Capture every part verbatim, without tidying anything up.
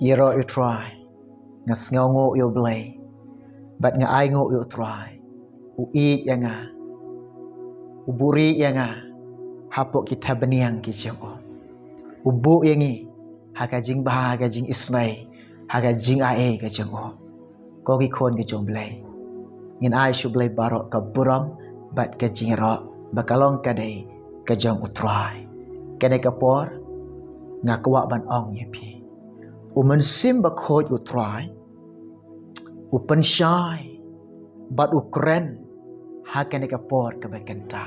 Ïaroh ïa u Trai, nga sngewnguh ïa u Blei, bad nga ainguh ïa u Trai. U ïeit ïa nga, u buhrieh ïa nga hapoh ki thapniang ki jong u. U buh ïa ngi ha ka jingbha, ha ka jingisynei, ha ka jingai ka jong u. Ko ki khun ki jong u Blei, ngin ai sha u Blei baroh ka burom bad ka jingïaroh ba ka long ka dei ka jong u Trai. Kane ka por nga kwah ban ong ïa phi, u Mynsiem Bakhuid u Trai u pynshai bad u kren ha kane ka por kaba kynta.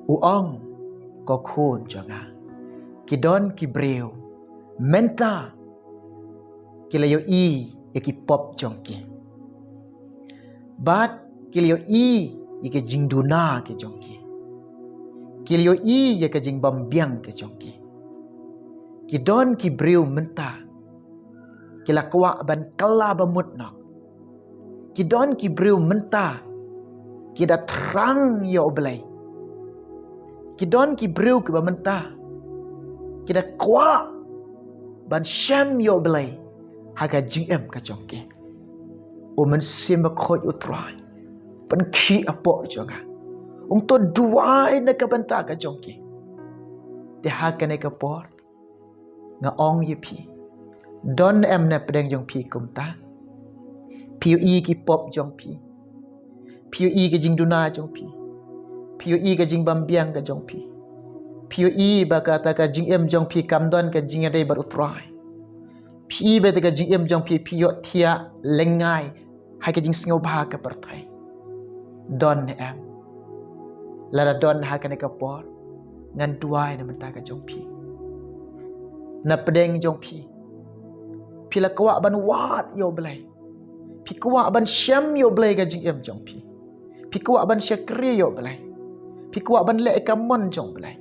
U ong, ko khun jong nga, ki don ki briew mynta ki la ïohi ïa ki pop jong ki, bad ki la ïohi ïa ki jingduna ki jong ki, ki la ïohi ïa ki jingbymbiang ki jong ki. Ki don ki briew mynta ki la kwah ban kylla ba mut noh. Ki don ki briew mynta ki da thrang ïa u Blei. Ki don ki briew kiba mynta ki da kwah ban shem ïa u Blei ha ka jingim ka jong ki. U Mynsiem Bakhuid u Trai pynkhih hapoh jong nga, ong to duwai na ka bynta ka jong ki. Te ha kane ka por nga ong ïa phi, don em na pdeng jong phi kumta? Phi ïohi ki pop jong phi, phi ïohi ki jingduna jong phi, phi ïohi ki jingbymbiang ka jong phi, phi ïohi ba kata ka jingim jong phi kam don ka jingïadei bad u Trai, phi ïohi ba kata ka jingim jong phi phi ïohthiah lyngngai ha ka jingsngewbha ka pyrthei. Don ne em? Lada don ha kane ka por, ngan duwai na bynta ka jong phi. Na pdeng jong phi, phi la kwah ban wad ïa u Blei, phi kwah ban shem ïa u Blei ka jingim jong phi, phi kwah ban shakri ïa u Blei, phi kwah ban leh ïa ka mon jong u Blei.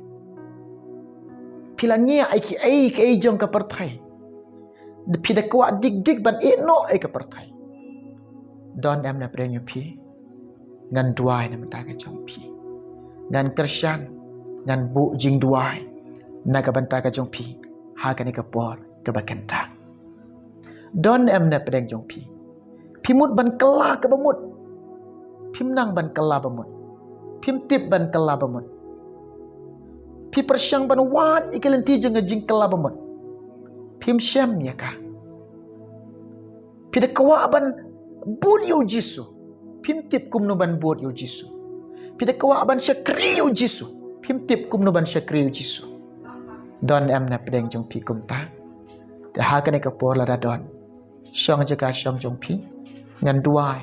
Phi la ngiah ïa kiei kiei jong ka pyrthei, phi da kwah dik dik ban ïehnoh ïa ka pyrthei. Don em na pdeng jong phi? Ngan duwai na bynta ka jong phi. Ngan kyrshan, ngan buh jingduwai na ka bynta ka jong phi ha kane ka por kaba kynta. Don em na pdeng jong phi? Phi mut ban kylla kaba mut? Phim nang ban kylla ba mut. Phim tip ban kylla ba mut. Phi pyrshang ban wad ïa ki lynti jong ka jingkylla ba mut. Phim shem ïa ka. Phi da kwah ban bud ïa u Jisu. Phim tip kumno ban bud ïa u Jisu. Phi da kwah ban shakri ïa u Jisu. Phim tip kumno ban shakri ïa u Jisu. Don em na pdeng jong phi kumta? Te ha kane ka por lada don, shong jaka shong jong phi, ngan duwai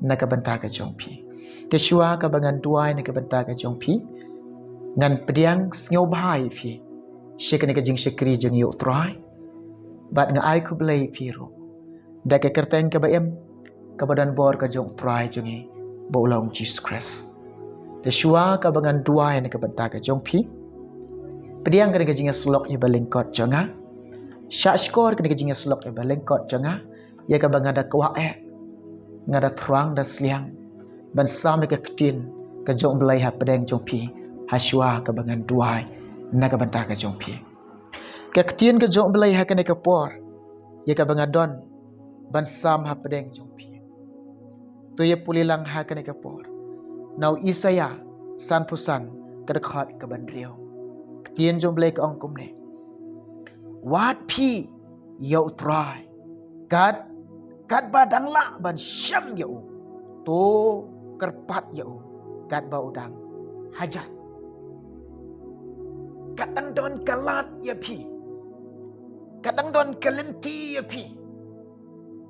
na ka bynta ka jong phi. Te shuwa kaba ngan duwai na ka bynta ka jong phi, ngan pdiang sngewbha ïa phi sha kane ka jingshakri jong ngi ïa u Trai. Bad nga ai khublei ïa phi ruh da ka kyrteng kaba im, kaba don bor ka jong u Trai jong ngi, ba u long Jisu Khrist. Te shuwa kaba ngan duwai na ka bynta ka jong phi, pdiang kane ka jingïasyllok ïa ba lyngkot jong nga. Shah shkor kane ka jingïasyllok ïa ba lyngkot jong nga, ïa kaba nga da kwah eh, nga da thrang da sliang ban sam ïa ka ktien ka jong u Blei ha pdeng jong phi, ha shuwa kaba ngan duwai na ka bynta ka jong phi. Ka ktien ka jong u Blei ha kane ka por, ïa kaba nga don ban sam ha pdeng jong phi. To ïa pule lang ha kane ka por na u Isaïah sanphew san, ka dkhot kaba hynriew. Ktien jong u Blei ka ong kumne: Wad phi ïa u Trai, kat, katba dang lah ban shem ïa u. To kyrpad ïa u katba u dang hajan. Kat dang don ka lad ïa phi. Kat dang don ka lynti ïa phi.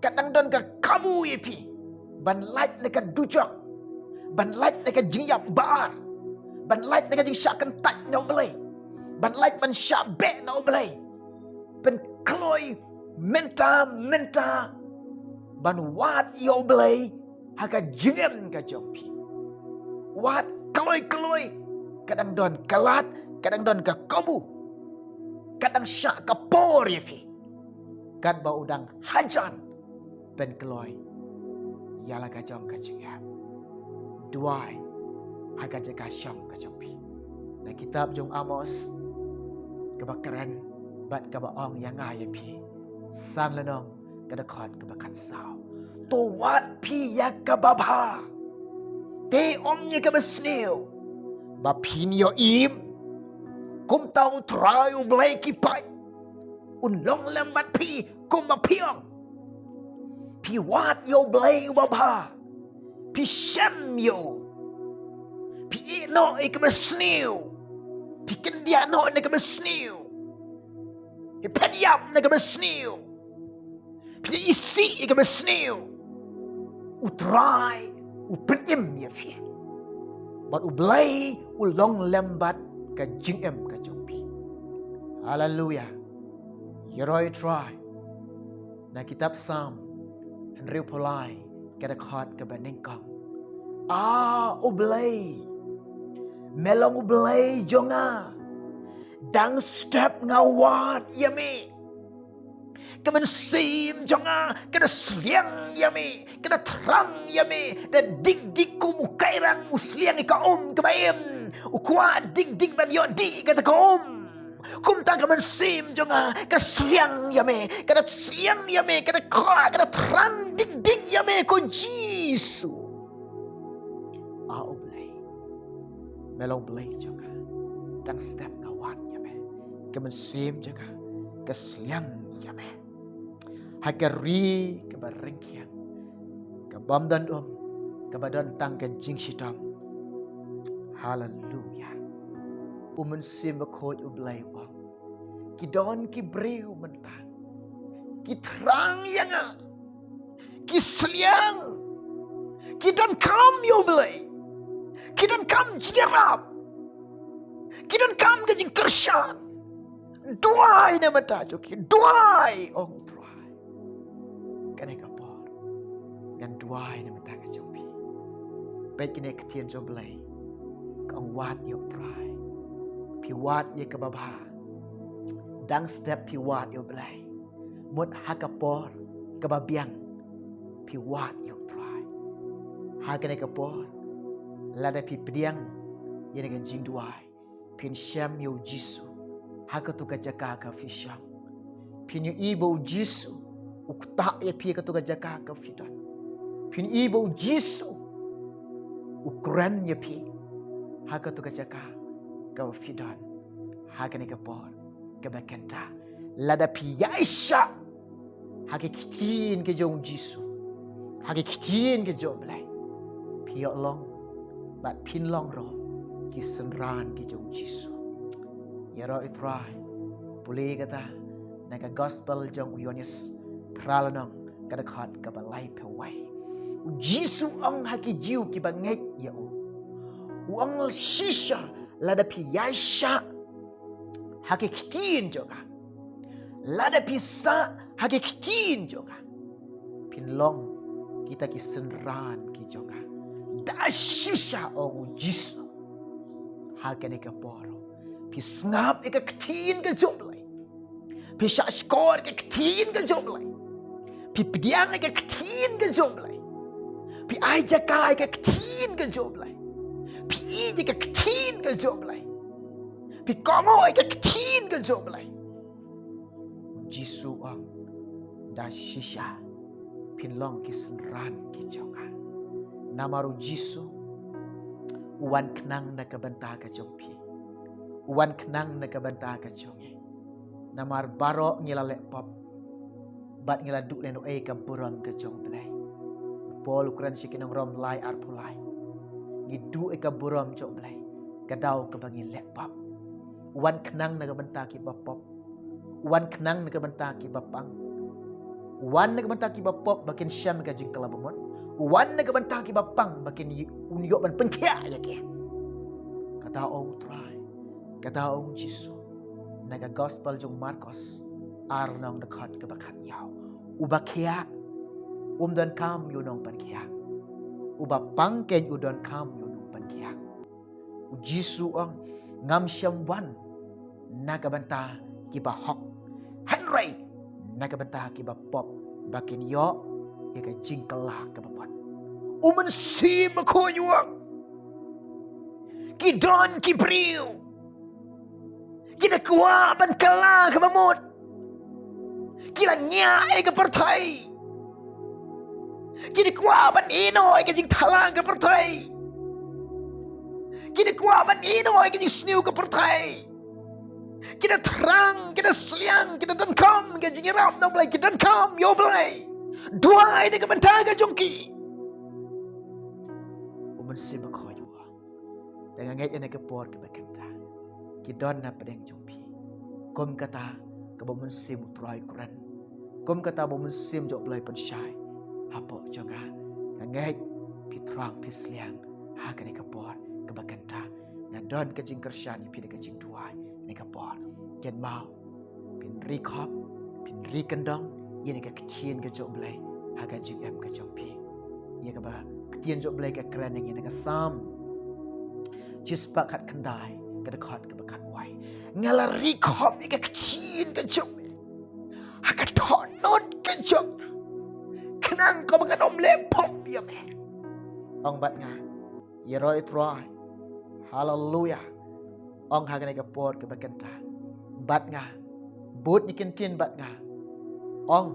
Kat dang don ka kabu ïa phi ban lait na ka dujok, ban lait na ka jingïap ba ar, ban lait na ka jingshah kyntait na u Blei, ban lait ban shah beh na u Blei. Pynkloi mynta mynta ban wad ïa u Blei ha ka jingim ka jong phi. Wad kloi kloi. Kat dang don ka lad, kat dang don ka kabu, kat dang shah ka por ïa phi, katba u dang hajan pynkloi ïa la ka jong ka jingim. Duwai ha ka jaka shong ka jong phi. Na kitab jong u Amos, kaba kren bad kaba ong ïa nga ïa phi, San Lynnong ka dkhot kaba khatsaw. To wad phi ïa kaba bha. Te ym ïa kaba sniew. Ba phin ïoh-im. Kumta U Trai U Blei ki paid un long lem bad phi kumba phi ong. Phi wad ïa U Blei uba bha. Phi shem ïa u. Phi ïeh noh ïa kaba sniew. Phi kyndiah noh na kaba sniew. Phi phet ïap na kaba sniew. Phi isih ïa kaba sniew. U Trai u pynim ïa phi. Bad U Blei u long lem bad ka jingim ka jong phi. Haleluia. Ïaroh ïa U Trai. Na kitab Salm hynriewphew lai ka dkhot kaba nyngkong. A U Blei, me long U Blei jong nga. Dang step nga wad ïa me. Ka mynsiem jong nga ka da sliang ïa me, ka da thrang ïa me. Da dik dik kum u kairang u sliang ïa ka um kaba im, u kwah dik dik ban ïoh dih kata ka um. Kumta ka mynsiem jong nga ka sliang ïa me, ka da sliang ïa me, ka da kwah, ka da thrang dik dik ïa me, ko Jisu. A U Blei, me long Blei jong nga. Dang step nga wad ïa me. Ka mynsiem jong nga ka sliang ïa me. Ha ka ri kaba ryngkiang, ka bym don um, kaba don tang ka jingshitom. Haleluia. U Mynsiem Bakhuid U Blei u ong, ki don ki briew mynta ki thrang ïa nga, ki sliang, ki donkam ïa U Blei, ki donkam jingïarap, ki donkam ka jingkyrshan. Duwai na bynta jong ki, duwai, ong U Trai. Kane ka por ngan duwai na bynta ka jong phi. Peit kine ki ktien jong U Blei. Ka ong wad ïa U Trai. Phi wad ïa kaba bha. Dang step phi wad ïa U Blei. Mut ha ka por kaba biang phi wad ïa U Trai. Ha kane ka por, lada phi pdiang ïa kane ka jingduwai, phin shem ïa U Jisu ha katu ka jaka ka phi shong. Phin ïohi ba U Jisu u ktah ïa phi ha katu ka jaka ka phi don. Phin ïohi ba U Jisu u kren ïa phi ha katu ka jaka ka phi don. Ha kane ka por kaba kynta, lada phi ïaishah ha ki ktien ki jong U Jisu, ha ki ktien ki jong U Blei, phi ïoh long bad phin long ruh ki synran ki jong U Jisu. Ïaroh ïa U Trai. Pule kata na ka Gospel jong u Ïoannis, phra lynnong, ka dkhot kaba laiphew wei. U Jisu u ong ha ki Jiw kiba ngeit ïa u, u ong, shisha lada phi ïaishah ha ki ktien jong nga, lada phi sah ha ki ktien jong nga, phin long kita ki synran ki jong nga. Da shisha, ong U Jisu. Ha kane ka por, phi sngap ïa ka ktien ka jong U Blei. Phi shahshkor ïa ka ktien ka jong U Blei. Phi pdiang ïa ka ktien ka jong U Blei. Phi ai jaka ïa ka ktien ka jong U Blei. Phi ïeit ïa ka ktien ka jong U Blei. Phi kohnguh ïa ka ktien ka jong U Blei. U Jisu u ong, da shisha phin long ki synran ki jong nga. Namar U Jisu u wan khnang na ka bynta ka jong phi. U wan khnang na ka bynta ka jong ngi. Namar baroh ngi la leh pop bad ngi la duh lehnohei ka burom ka jong U Blei. Paul u kren sha ki nong Rom lai arphew lai. Ngi duh ïa ka burom jong U Blei ka daw kaba ngi leh pop. U wan khnang na ka bynta kiba pop. U wan khnang na ka bynta kiba pang. U wan na ka bynta kiba pop ba kin shem ka jingkylla ba mut. U wan na ka bynta kiba pang ba kin ï-, un ïoh ban pynkhiah ïa ki. Kata ong U Trai, kata ong U Jisu na ka Gospel jong u Markos ar lynnong, dkhot kaba khathynñiew. Uba khiah um donkam ïa u nongpynkhiah. Uba pang keiñ u donkam ïa u nongpynkhiah. U Jisu u ong, ngam shym wan na ka bynta kiba hok, hynrei na ka bynta kiba pop, ba kin ïoh ïa ka jingkylla kaba mut. U Mynsiem Bakhuid u ong, ki don ki briew ki da kwah ban kylla kaba mut. Ki la ngiah ïa ka pyrthei. Ki da kwah ban ïehnoh ïa ka jingthala ka pyrthei. Ki da kwah ban ïehnoh ïa ka jingsniew ka pyrthei. Ki da thrang, ki da sliang, ki da donkam ka jingïarap na U Blei, ki da donkam ïa U Blei. Duwai na ka bynta ka jong ki. U Mynsiem Bakhuid u ong, te nga ngeit ïa kane ka por kaba kynta, ki don na pdeng jong phi. Kum kata kaba U Mynsiem U Trai u kren, kum kata ba U Mynsiem jong U Blei u pynshai hapoh jong nga. Nga ngeit phi thrang phi sliang ha kane ka por kaba kynta. Nga don ka jingkyrshan ïa phi da ka jingduwai ha kane ka por. Kynmaw, phin ri khop, phin ri kyndong ïa kane ka ktien ka jong U Blei ha ka jingim ka jong phi. Ïa kaba ka ktien jong U Blei ka kren ïa ngi na ka Salm shispah khatkhyndai, ka dkhot kaba khatwei. Nga la ri khop ïa ka ktien ka jong me ha ka dohnud ka jong nga, khnang kaba ngan ym leh pop ïa me. Ong bad nga, ïaroh ïa U Trai. Haleluya. Ong ha kane ka por kaba kynta bad nga, bud ïa ki ktien bad nga. Ong,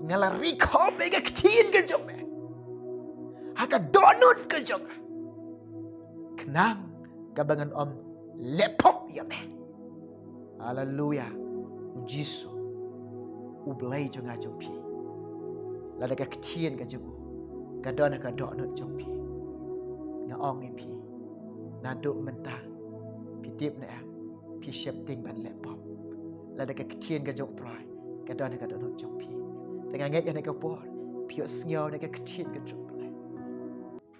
nga la ri khop ïa ka ktien ka jong me ha ka dohnud ka jong nga, khnang kaba ngan ym leh pop ïa me. Haleluya. U Jisu, U Blei jong nga jong phi, lada ka ktien ka jong u ka don ha ka dohnud jong phi, nga ong ïa phi, naduh mynta phi tip ne em, phi sheptieng ban leh pop lada ka ktien ka jong U Trai ka don ha ka dohnud jong phi. Te nga ngeit ïa kane ka por phi ïohsngew ïa ka ktien ka jong U Blei.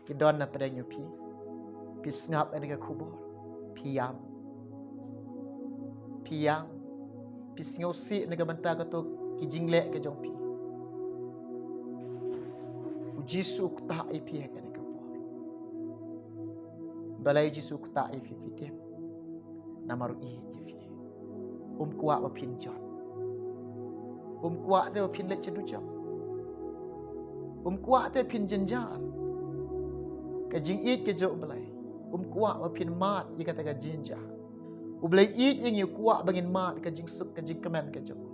Ki don na pdeng jong phi, phi sngap ïa kane ka khubor, phi ïam, phi ïam, phi sngewsih na ka bynta kato ki jingleh ka jong phi. U Jisu u ktah ïa phi ha kane ka por. Balei U Jisu u ktah ïa phi, phi tip? Namar u ïeit ïa phi. Um kwah ba phin jot. Um kwah te ba phin leit sha dujok. Um kwah te ba phin jynjar. Ka jingïeit ka jong U Blei, um kwah ba phin mad ïa kata ka jynjar. U Blei ïeit ïa ngi, u kwah ba ngin mad ka jingsuk ka jingkmen ka jong u.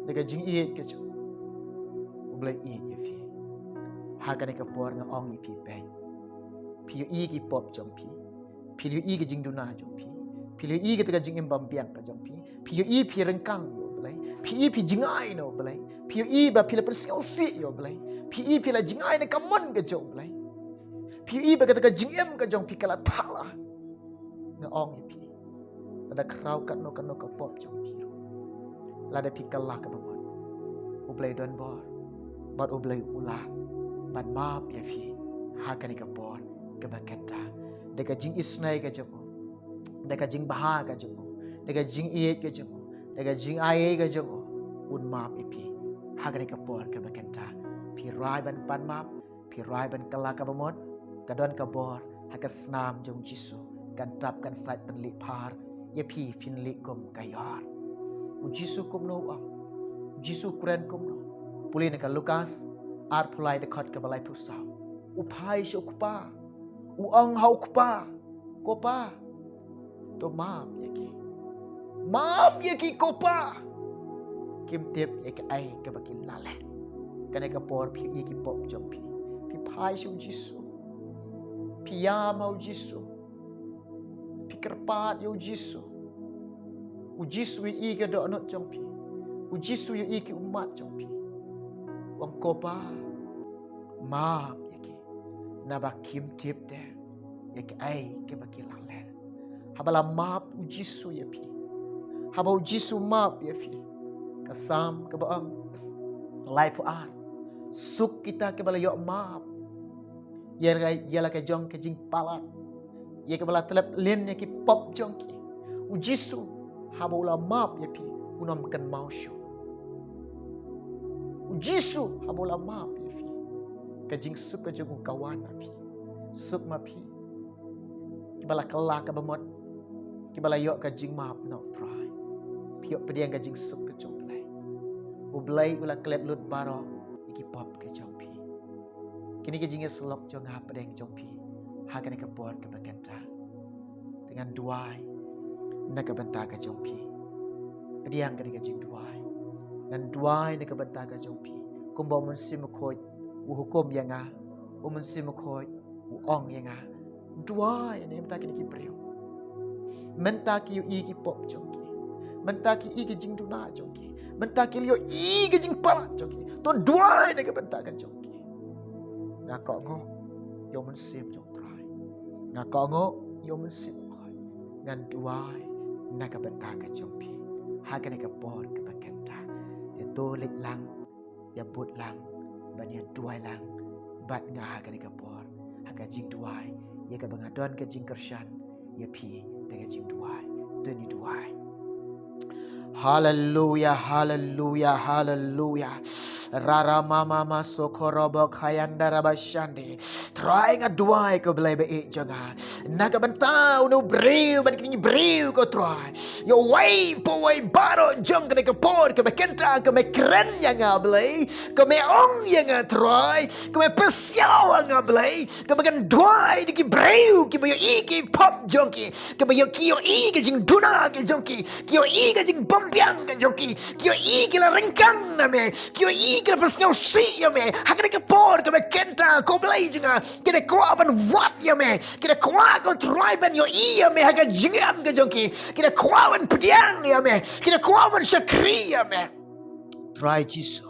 Da ka jingïeit ka jong u. U Blei ïeit ïa phi. Ha kane ka por nga ong ïa phi, peit, phi ïohi ki pop jong phi, phi ïohi ki jingduna jong phi, phi ïohi kata ka jingim bymbiang ka jong phi, phi ïohi phi ryngkang ïa U Blei, phi ïohi phi jngai na U Blei, phi ïohi ba phi la pynsngewsih ïa U Blei, phi ïohi phi la jngai na ka mon ka jong U Blei, phi ïohi ba kata ka jingim ka jong phi ka la thala. Nga ong ïa phi, lada khraw katno katno ka pop jong phi ruh, lada phi kylla kaba mut, U Blei u don bor bad U Blei u lah ban map ïa phi ha kane ka por kaba kynta. Da ka jingisynei ka jong u, da ka jingbha ka jong u, da ka jingïeit ka jong u, da ka jingai ka jong u, un map ïa phi ha kane ka por kaba kynta. Phi rai ban pan map, phi rai ban kylla kaba mut, ka don ka bor ha ka snam jong U Jisu, kan tap kan sait pynlip phar ïa phi, phin lip kum ka ïor. U Jisu kumno u ong? U Jisu u kren kumno? Pule na ka Lukas arphew lai, dkhot kaba laiphew saw. U phai sha u Kpa, u ong ha u Kpa, Ko Pa, to map ïa ki. Map ïa ki, Ko Pa. Kim tip ïa kaei kaba ki la leh. Kane ka por phi ïohi ki pop jong phi, phi phai sha U Jisu, phi ïam ha U Jisu, phi kyrpad ïa U Jisu. U Jisu u ïohi ka dohnud jong phi. U Jisu u ïohi ki ummat jong phi. U ong, Ko Pa, map ïa ki, naba kim tip de ïa kaei kaba ki la leh. Haba la map U Jisu ïa phi, haba U Jisu u map ïa phi, ka Salm kaba ong laiphew ar, suk kita kiba la ïoh map ïa la, ïa la ka jong ka jingpalat, ïa kaba la tlep lin ïa ki pop jong ki. U Jisu haba u la map ïa phi, un ym kynmaw shuh. U Jisu haba u la map ïa phi, ka jingsuk ka jong u ka wan ha phi. Suk ma phi kiba la kylla kaba mut, kiba la ïoh ka jingmap na U Trai. Phi ïoh pdiang ka jingsuk ka jong U Blei. U Blei u la klet lut baroh ïa ki pop ka jong phi. Kine ki jingïasyllok jong nga hapdeng jong phi ha kane ka por kaba kynta. Te ngan duwai na ka bynta ka jong phi. Pdiang kane ka jingduwai. Ngan duwai na ka bynta ka jong phi. Kumba u Mynsiem Bakhuid u hukum ïa nga, u Mynsiem Bakhuid u ong ïa nga, duwai na ka bynta kine ki briew. Mynta ki ïohi ki pop jong ki, mynta ki ïohi ki jingduna jong ki, mynta ki ïohi ki jingpalat jong ki, to duwai na ka bynta ka jong ki. Nga kohnguh ïa u Mynsiem jong u Trai. Nga kohnguh ïa u Mynsiem Bakhuid. Ngan duwai na ka bynta ka jong phi ha kane ka por kaba kynta. Te to leit lang, ïa bud lang, ban ïa duwai lang bad nga ha kane ka por, ha ka jingduwai ïa kaba nga don ka jingkyrshan ïa phi da ka jingduwai. To ngin duwai. Haleluya, haleluya, haleluya. Rara mama masokorobo kayanda rabashande. Trai, nga duwai, ko Blei ba ïeit jong nga, na ka bynta uno u briew bad kine ki briew, ko Trai. Ïa uwei pa uwei baroh jong kane ka por kaba kynta, ka me kren ïa nga Blei, ka me ong ïa nga Trai, ka me pynsiaw ïa nga Blei, kaba ngan duwai da ki briew kiba ïohi ki pop jong ki, kiba ïohi, ki ïohi ka jingduna ka jong ki, ki ïohi ka jingbymbiang ka jong ki, ki ïohi ki la ryngkang na me, ki ïohi ki la pynsiaw sih ïa me ha kane ka por kaba kynta, ko Blei jong nga. Ki da kwah ban wad ïa me, ki da kwah, ko Trai, ban ïohi ïa me ha ka jingim ka jong ki, ki da kwah ban pdiang ïa me, ki da kwah ban shakri ïa me. Trai Jisu,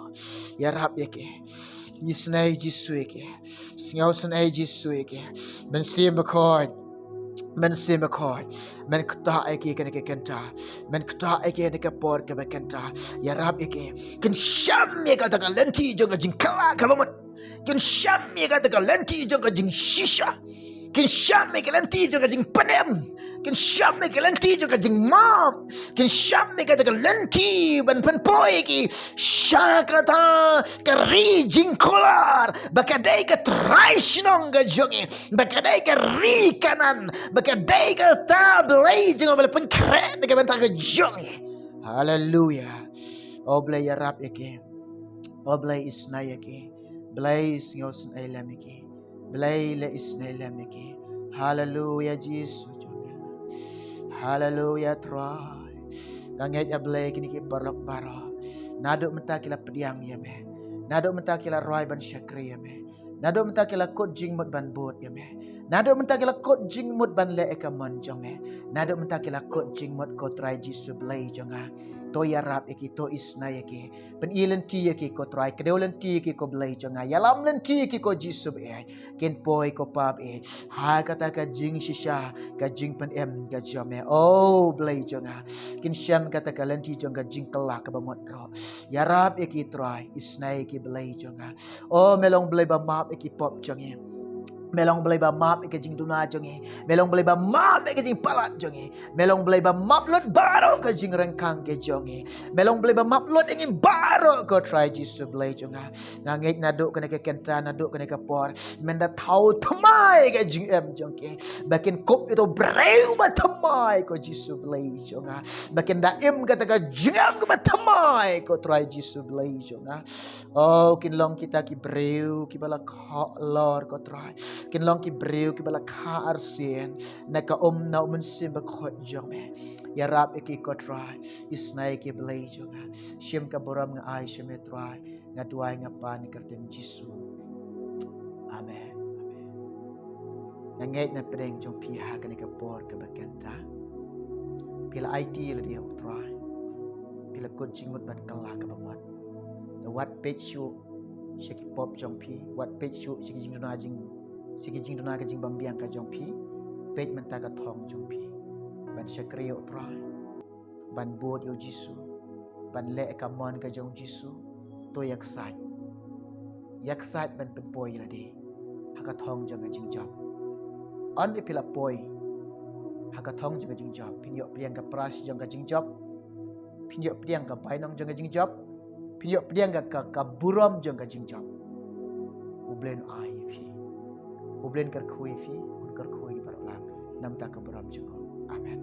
ïarap ïa ki. Isynei Jisu ïa ki. Sngewsynei Jisu ïa ki. Mynsiem Bakhuid, Mynsiem Bakhuid, men ktah ïa ki kane ka kynta, men ktah ïa ki kane ka por kaba kynta. Ïarap ïa ki. Kynshem ïa kata ka lynti jong ka jingkylla kaba mut. Kynshem ïa kata ka lynti jong ka jingshisha. Kynshem ïa ka lynti jong ka jingpynim. Kynshem ïa ka lynti jong ka jingmap. Kynshem ïa kata ka lynti ban pynpoi ïa ki sha kata ka ri jingkular, ba ka dei ka trai shnong ka jong ngi, ba ka dei ka ri Kanaan, ba ka dei kata, Blei jong nga, ba la pynkhreh na ka bynta ka jong ngi. Haleluya. O Blei, ïarap ïa ki. O Blei, isynei ïa ki. Blei, sngewsynei lem ïa ki. Blei, leh isynei lem ïa ki. Haleluya, Jisu jong nga. Haleluya, Trai. Nga ngeit, A Blei, kine ki paralok baroh, naduh mynta ki la pdiang ïa me, naduh mynta ki la rwai ban shakri ïa me, naduh mynta ki la kut jingmut ban bud ïa me, naduh mynta ki la kut jingmut ban leh ïa ka mon jong me, naduh mynta ki la kut jingmut, ko Trai Jisu Blei jong nga. To ïarap ïa ki, to isynei ïa ki. Pyni lynti ïa ki, ko Trai, kdew lynti ïa ki, ko Blei jong nga. Ïalam lynti ïa ki, ko Jisu ba ïeit. Kin poi, ko Pa ba ïeit, ha kata ka jingshisha, ka jingpynim ka jong me, O Blei jong nga. Kin shem kata ka lynti jong ka jingkylla kaba mut ruh. Ïarap ïa ki, Trai, isynei ïa ki, Blei jong nga. O, me long Blei ba map ïa ki pop jong ngi. Me long Blei ba map ïa ka jingduna jong ngi. Me long Blei ba map ïa ka jingpalat jong ngi. Me long Blei ba map lut baroh ka jingryngkang ka jong ngi. Me long Blei ba map lut ïa ngi baroh, ko Trai Jisu Blei jong nga. Nga ngeit naduh kane ka kynta, naduh kane ka por, men da thaw thymmai ka jingim jong ki. Ba kin kup ïa uto u briew ba thymmai, ko Jisu Blei jong nga. Ba kin da im kata ka jingim kaba thymmai, ko Trai Jisu Blei jong nga. O, kin long kita ki briew kiba la kha lor, ko Trai. Kin long ki briew kiba la kha arsien na ka um na u Mynsiem Bakhuid jong me. Ïarap ïa ki, ko Trai. Isynei ïa ki, Blei jong nga. Shim ka burom nga ai sha me, Trai. Nga duwai, nga pan ha ka kyrteng Jisu. Amen. Amen. Nga ngeit na pdeng jong phi ha kane ka por kaba kynta, phi la aiti ïa lade ha u Trai. Phi la kut jingmut ban kylla kaba mut. Te wat peit shuh sha ki pop jong phi, wat peit shuh sha ki jingduna jing, sha ki jingduna ka jingbymbiang ka jong phi. Peit mynta ka thong jong phi, ban shakri ïa u Trai, ban bud ïa u Jisu, ban leh ka mon ka jong u Jisu. To ïa ksaid, ïa ksaid ban pynpoi ïa lade ha ka thong jong ka jingjop. Hynrei phi la poi ha ka thong jong ka jingjop, phin ïoh pdiang ka prize jong ka jingjop. Phin ïoh pdiang ka bainong jong ka jingjop. Phin ïoh pdiang ka, ka, ka burom jong ka jingjop. U Blei un ai ïa phi. U Blei un kyrkhu ïa phi, un kyrkhu ïa phi baroh lang. Namar ka burom jong u. Amen.